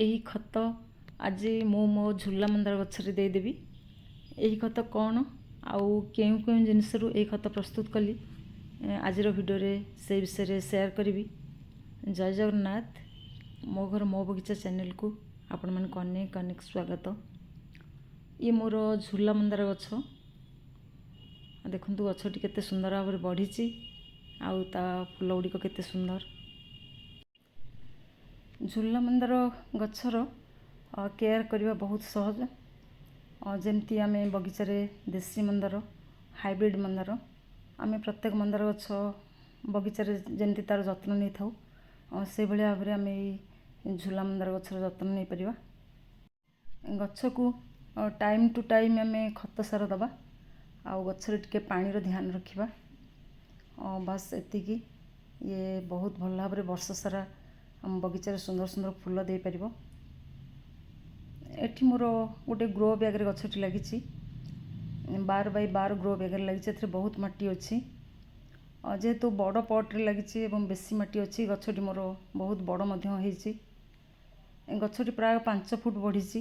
ଏହି ଖତ ଆଜି ମୁଁ ମୋ ଝୁଲା ମନ୍ଦାର ଗଛରେ ଦେଇଦେବି। ଏହି ଖତ କ'ଣ ଆଉ କେଉଁ କେଉଁ ଜିନିଷରୁ ଏହି ଖତ ପ୍ରସ୍ତୁତ କଲି, ଆଜିର ଭିଡ଼ିଓରେ ସେଇ ବିଷୟରେ ସେୟାର କରିବି। ଜୟ ଜଗନ୍ନାଥ। ମୋ ଘର ମୋ ବଗିଚା ଚ୍ୟାନେଲକୁ ଆପଣମାନଙ୍କୁ ଅନେକ ଅନେକ ସ୍ୱାଗତ। ଇଏ ମୋର ଝୁଲା ମନ୍ଦାର ଗଛ। ଦେଖନ୍ତୁ, ଗଛଟି କେତେ ସୁନ୍ଦର ଭାବରେ ବଢ଼ିଛି ଆଉ ତା ଫୁଲ ଗୁଡ଼ିକ କେତେ ସୁନ୍ଦର। ଝୁଲା ମନ୍ଦାର ଗଛର କେୟାର କରିବା ବହୁତ ସହଜ। ଯେମିତି ଆମେ ବଗିଚାରେ ଦେଶୀ ମନ୍ଦାର, ହାଇବ୍ରିଡ଼ ମନ୍ଦାର, ଆମେ ପ୍ରତ୍ୟେକ ମନ୍ଦାର ଗଛ ବଗିଚାରେ ଯେମିତି ତା'ର ଯତ୍ନ ନେଇଥାଉ, ସେଇଭଳି ଭାବରେ ଆମେ ଏଇ ଝୁଲା ମନ୍ଦାର ଗଛର ଯତ୍ନ ନେଇପାରିବା। ଗଛକୁ ଟାଇମ୍ ଟୁ ଟାଇମ୍ ଆମେ ଖତ ସାର ଦେବା ଆଉ ଗଛରେ ଟିକେ ପାଣିର ଧ୍ୟାନ ରଖିବା, ବାସ୍ ଏତିକି। ଇଏ ବହୁତ ଭଲ ଭାବରେ ବର୍ଷ ସାରା ଆମ ବଗିଚାରେ ସୁନ୍ଦର ସୁନ୍ଦର ଫୁଲ ଦେଇପାରିବ। ଏଠି ମୋର ଗୋଟେ ଗ୍ରୋ ବ୍ୟାଗ୍ରେ ଗଛଟି ଲାଗିଛି। 12 ବାଇ 12 ଗ୍ରୋ ବ୍ୟାଗ୍ରେ ଲାଗିଛି। ଏଥିରେ ବହୁତ ମାଟି ଅଛି। ଯେହେତୁ ବଡ଼ ପଟ୍ରେ ଲାଗିଛି ଏବଂ ବେଶୀ ମାଟି ଅଛି, ଗଛଟି ମୋର ବହୁତ ବଡ଼ ମଧ୍ୟ ହେଇଛି। ଗଛଟି ପ୍ରାୟ 5 ଫୁଟ ବଢ଼ିଛି,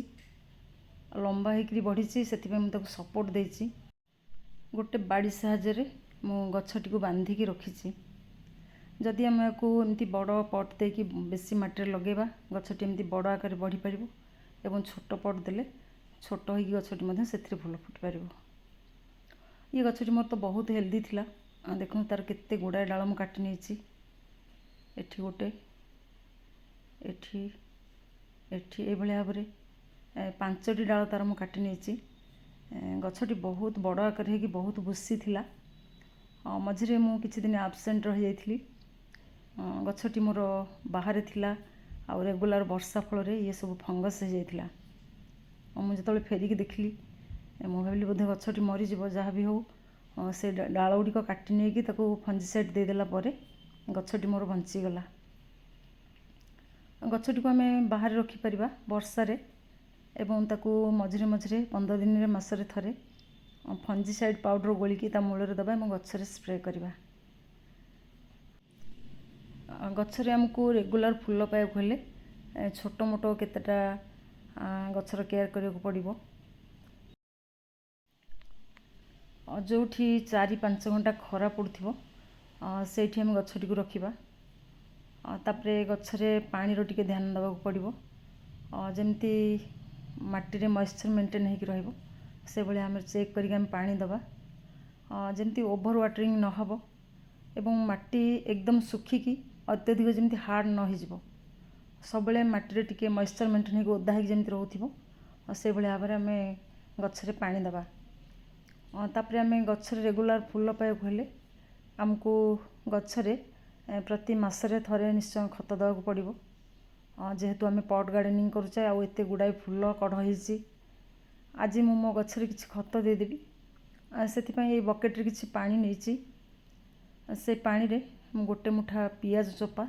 ଲମ୍ବା ହେଇକରି ବଢ଼ିଛି। ସେଥିପାଇଁ ମୁଁ ତାକୁ ସପୋର୍ଟ ଦେଇଛି। ଗୋଟେ ବାଡ଼ି ସାହାଯ୍ୟରେ ମୁଁ ଗଛଟିକୁ ବାନ୍ଧିକି ରଖିଛି। ଯଦି ଆମେ ଏହାକୁ ଏମିତି ବଡ଼ ପଟ୍ ଦେଇକି ବେଶୀ ମାଟିରେ ଲଗାଇବା, ଗଛଟି ଏମିତି ବଡ଼ ଆକାରରେ ବଢ଼ିପାରିବ ଏବଂ ଛୋଟ ପଟ୍ ଦେଲେ ଛୋଟ ହେଇକି ଗଛଟି ମଧ୍ୟ ସେଥିରେ ଫୁଲ ଫୁଟିପାରିବ। ଇଏ ଗଛଟି ମୋର ତ ବହୁତ ହେଲ୍ଦି ଥିଲା। ଦେଖନ୍ତୁ, ତା'ର କେତେ ଗୁଡ଼ାଏ ଡାଳ ମୁଁ କାଟି ନେଇଛି। ଏଠି ଗୋଟେ, ଏଠି, ଏଠି, ଏଇଭଳି ଭାବରେ ପାଞ୍ଚଟି ଡାଳ ତା'ର ମୁଁ କାଟି ନେଇଛି। ଗଛଟି ବହୁତ ବଡ଼ ଆକାର ହେଇକି ବହୁତ ବୁଶି ଥିଲା। ମଝିରେ ମୁଁ କିଛି ଦିନ ଆବସେଣ୍ଟ ରହିଯାଇଥିଲି। ଗଛଟି ମୋର ବାହାରେ ଥିଲା ଆଉ ରେଗୁଲାର ବର୍ଷା ଫଳରେ ଇଏ ସବୁ ଫଙ୍ଗସ୍ ହେଇଯାଇଥିଲା। ମୁଁ ଯେତେବେଳେ ଫେରିକି ଦେଖିଲି, ମୁଁ ଭାବିଲି ବୋଧେ ଗଛଟି ମରିଯିବ। ଯାହା ବି ହେଉ, ସେ ଡାଳ ଗୁଡ଼ିକ କାଟି ନେଇକି ତାକୁ ଫଞ୍ଜିସାଇଡ଼୍ ଦେଇଦେଲା ପରେ ଗଛଟି ମୋର ବଞ୍ଚିଗଲା। ଗଛଟିକୁ ଆମେ ବାହାରେ ରଖିପାରିବା ବର୍ଷାରେ ଏବଂ ତାକୁ ମଝିରେ ମଝିରେ 15 ଦିନରେ, ମାସରେ ଥରେ ଫଞ୍ଜିସାଇଡ଼୍ ପାଉଡ଼ର ଗୋଳିକି ତା ମୂଳରେ ଦେବା ଏବଂ ଗଛରେ ସ୍ପ୍ରେ କରିବା। ଗଛରେ ଆମକୁ ରେଗୁଲାର ଫୁଲ ପାଇବାକୁ ହେଲେ ଛୋଟ ମୋଟ କେତେଟା ଗଛର କେୟାର କରିବାକୁ ପଡ଼ିବ। ଯେଉଁଠି 4-5 ଘଣ୍ଟା ଖରା ପଡ଼ୁଥିବ, ସେଇଠି ଆମେ ଗଛଟିକୁ ରଖିବା। ତାପରେ ଗଛରେ ପାଣିର ଟିକେ ଧ୍ୟାନ ଦେବାକୁ ପଡ଼ିବ। ଯେମିତି ମାଟିରେ ମଏଶ୍ଚର ମେଣ୍ଟେନ୍ ହେଇକି ରହିବ, ସେଭଳି ଆମେ ଚେକ୍ କରିକି ଆମେ ପାଣି ଦେବା। ଯେମିତି ଓଭର ୱାଟରିଂ ନ ହେବ ଏବଂ ମାଟି ଏକଦମ ଶୁଖିକି ଅତ୍ୟଧିକ ଯେମିତି ହାର୍ଡ଼ ନ ହେଇଯିବ। ସବୁବେଳେ ମାଟିରେ ଟିକେ ମଏଶ୍ଚର ମେଣ୍ଟେନ୍ ହେଇକି, ଓଦା ହେଇକି ଯେମିତି ରହୁଥିବ, ସେଇଭଳି ଭାବରେ ଆମେ ଗଛରେ ପାଣି ଦେବା। ତାପରେ ଆମେ ଗଛରେ ରେଗୁଲାର ଫୁଲ ପାଇବାକୁ ହେଲେ ଆମକୁ ଗଛରେ ପ୍ରତି ମାସରେ ଥରେ ନିଶ୍ଚୟ ଖତ ଦେବାକୁ ପଡ଼ିବ। ଯେହେତୁ ଆମେ ପଟ୍ ଗାର୍ଡ଼େନିଂ କରୁଛେ ଆଉ ଏତେ ଗୁଡ଼ାଏ ଫୁଲ କଢ଼ ହେଇଛି, ଆଜି ମୁଁ ମୋ ଗଛରେ କିଛି ଖତ ଦେଇଦେବି। ସେଥିପାଇଁ ଏଇ ବକେଟ୍ରେ କିଛି ପାଣି ନେଇଛି। ସେ ପାଣିରେ ମୁଁ ଗୋଟେ ମୁଠା ପିଆଜ ଚୋପା,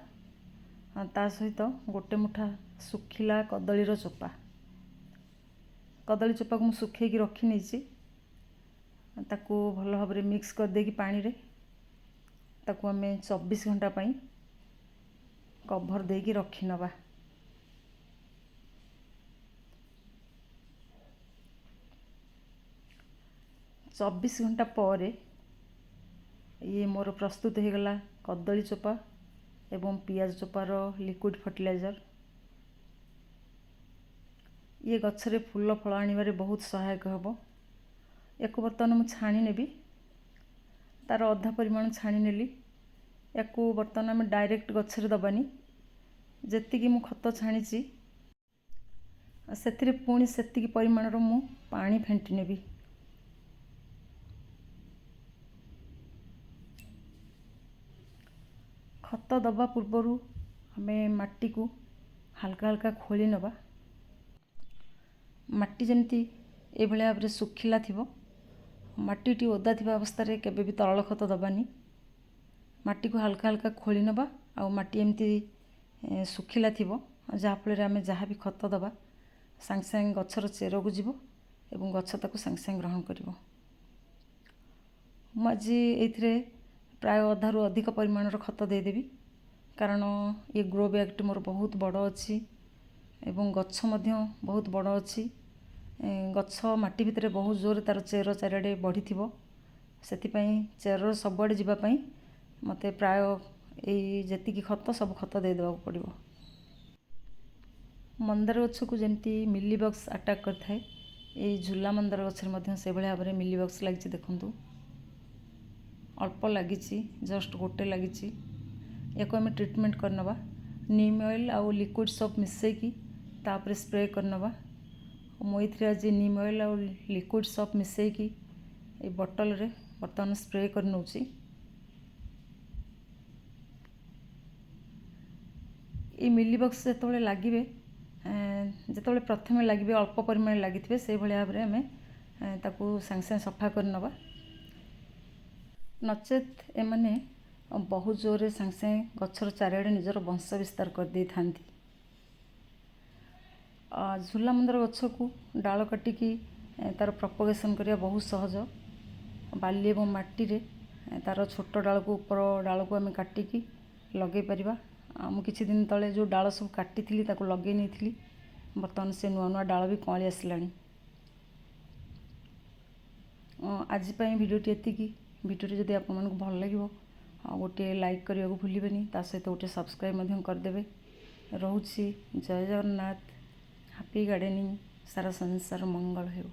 ତା ସହିତ ଗୋଟେ ମୁଠା ଶୁଖିଲା କଦଳୀର ଚୋପା, କଦଳୀ ଚୋପାକୁ ମୁଁ ଶୁଖେଇକି ରଖି ନେଇଛି, ତାକୁ ଭଲ ଭାବରେ ମିକ୍ସ କରିଦେଇକି ପାଣିରେ ତାକୁ ଆମେ 24 ଘଣ୍ଟା ପାଇଁ କଭର୍ ଦେଇକି ରଖିନେବା। 24 ଘଣ୍ଟା ପରେ ଇଏ ମୋର ପ୍ରସ୍ତୁତ ହେଇଗଲା କଦଳୀ ଚୋପା ଏବଂ ପିଆଜ ଚୋପାର ଲିକ୍ୱିଡ଼ ଫର୍ଟିଲାଇଜର୍। ଇଏ ଗଛରେ ଫୁଲ ଫଳ ଆଣିବାରେ ବହୁତ ସହାୟକ ହେବ। ୟାକୁ ବର୍ତ୍ତମାନ ମୁଁ ଛାଣି ନେବି। ତା'ର ଅଧା ପରିମାଣ ଛାଣି ନେଲି। ୟାକୁ ବର୍ତ୍ତମାନ ଆମେ ଡାଇରେକ୍ଟ ଗଛରେ ଦେବାନି। ଯେତିକି ମୁଁ ଖତ ଛାଣିଛି, ସେଥିରେ ପୁଣି ସେତିକି ପରିମାଣର ମୁଁ ପାଣି ଫେଣ୍ଟି ନେବି। ଖତ ଦେବା ପୂର୍ବରୁ ଆମେ ମାଟିକୁ ହାଲକା ହାଲକା ଖୋଳି ନେବା। ମାଟି ଯେମିତି ଏଇଭଳିଆ ଭାବରେ ଶୁଖିଲା ଥିବ। ମାଟିଟି ଓଦା ଥିବା ଅବସ୍ଥାରେ କେବେ ବି ତରଳ ଖତ ଦେବାନି। ମାଟିକୁ ହାଲକା ହାଲକା ଖୋଳି ନେବା ଆଉ ମାଟି ଏମିତି ଶୁଖିଲା ଥିବ, ଯାହାଫଳରେ ଆମେ ଯାହା ବି ଖତ ଦେବା, ସାଙ୍ଗେ ସାଙ୍ଗେ ଗଛର ଚେରକୁ ଯିବ ଏବଂ ଗଛ ତାକୁ ସାଙ୍ଗେ ସାଙ୍ଗେ ଗ୍ରହଣ କରିବ। ମୁଁ ଆଜି ଏଇଥିରେ ପ୍ରାୟ ଅଧାରୁ ଅଧିକ ପରିମାଣର ଖତ ଦେଇଦେବି, କାରଣ ଏ ଗ୍ରୋ ବ୍ୟାଗ୍ଟି ମୋର ବହୁତ ବଡ଼ ଅଛି। ଏବଂ ଗଛ ମଧ୍ୟ ବହୁତ ବଡ଼ ଅଛି। ଗଛ ମାଟି ଭିତରେ ବହୁତ ଜୋରରେ ତା'ର ଚେର ଚାରିଆଡ଼େ ବଢ଼ିଥିବ, ସେଥିପାଇଁ ଚେର ସବୁଆଡ଼େ ଯିବା ପାଇଁ ମୋତେ ପ୍ରାୟ ଏଇ ଯେତିକି ଖତ ସବୁ ଖତ ଦେଇଦେବାକୁ ପଡ଼ିବ। ମନ୍ଦାର ଗଛକୁ ଯେମିତି ମିଲିବକ୍ସ ଆଟାକ୍ କରିଥାଏ, ଏଇ ଝୁଲା ମନ୍ଦାର ଗଛରେ ମଧ୍ୟ ସେଇଭଳି ଭାବରେ ମିଲିବକ୍ସ ଲାଗିଛି। ଦେଖନ୍ତୁ, ଅଳ୍ପ ଲାଗିଛି, ଜଷ୍ଟ ଗୋଟେ ଲାଗିଛି। ୟାକୁ ଆମେ ଟ୍ରିଟମେଣ୍ଟ କରିନେବା, ନିମ୍ ଅଏଲ୍ ଆଉ ଲିକ୍ୱିଡ଼ ସୋପ୍ ମିଶାଇକି ତାପରେ ସ୍ପ୍ରେ କରିନେବା। ମୁଁ ଏଇଥିରେ ଆଜି ନିମ୍ ଅଏଲ୍ ଆଉ ଲିକ୍ୱିଡ଼ ସୋପ୍ ମିଶାଇକି ଏଇ ବଟଲରେ ବର୍ତ୍ତମାନ ସ୍ପ୍ରେ କରିନେଉଛି। ଏଇ ମିଲିବକ୍ସ ଯେତେବେଳେ ଲାଗିବେ, ଯେତେବେଳେ ପ୍ରଥମେ ଲାଗିବେ, ଅଳ୍ପ ପରିମାଣରେ ଲାଗିଥିବେ, ସେଇଭଳି ଭାବରେ ଆମେ ତାକୁ ସାଙ୍ଗେ ସାଙ୍ଗେ ସଫା କରିନେବା, ନଚେତ୍ ଏମାନେ ବହୁତ ଜୋରରେ ସାଙ୍ଗେ ସାଙ୍ଗେ ଗଛର ଚାରିଆଡ଼େ ନିଜର ବଂଶ ବିସ୍ତାର କରିଦେଇଥାନ୍ତି। ଝୁଲା ମନ୍ଦାର ଗଛକୁ ଡାଳ କାଟିକି ତା'ର ପ୍ରପଗେସନ୍ କରିବା ବହୁତ ସହଜ। ବାଲି ଏବଂ ମାଟିରେ ତା'ର ଛୋଟ ଡାଳକୁ, ଉପର ଡାଳକୁ ଆମେ କାଟିକି ଲଗାଇ ପାରିବା। ମୁଁ କିଛି ଦିନ ତଳେ ଯେଉଁ ଡାଳ ସବୁ କାଟିଥିଲି, ତାକୁ ଲଗାଇ ନେଇଥିଲି। ବର୍ତ୍ତମାନ ସେ ନୂଆ ନୂଆ ଡାଳ ବି କଅଁଳି ଆସିଲାଣି। ଆଜି ପାଇଁ ଭିଡ଼ିଓଟି ଏତିକି। ଭିଡ଼ିଓଟି ଯଦି ଆପଣମାନଙ୍କୁ ଭଲ ଲାଗିବ, ଆଉ ଗୋଟିଏ ଲାଇକ୍ କରିବାକୁ ଭୁଲିବେନି, ତା ସହିତ ଗୋଟିଏ ସବସ୍କ୍ରାଇବ୍ ମଧ୍ୟ କରିଦେବେ। ରହୁଛି, ଜୟ ଜଗନ୍ନାଥ, ହାପି ଗାର୍ଡ଼େନିଂ, ସାରା ସଂସାର ମଙ୍ଗଳ ହେଉ।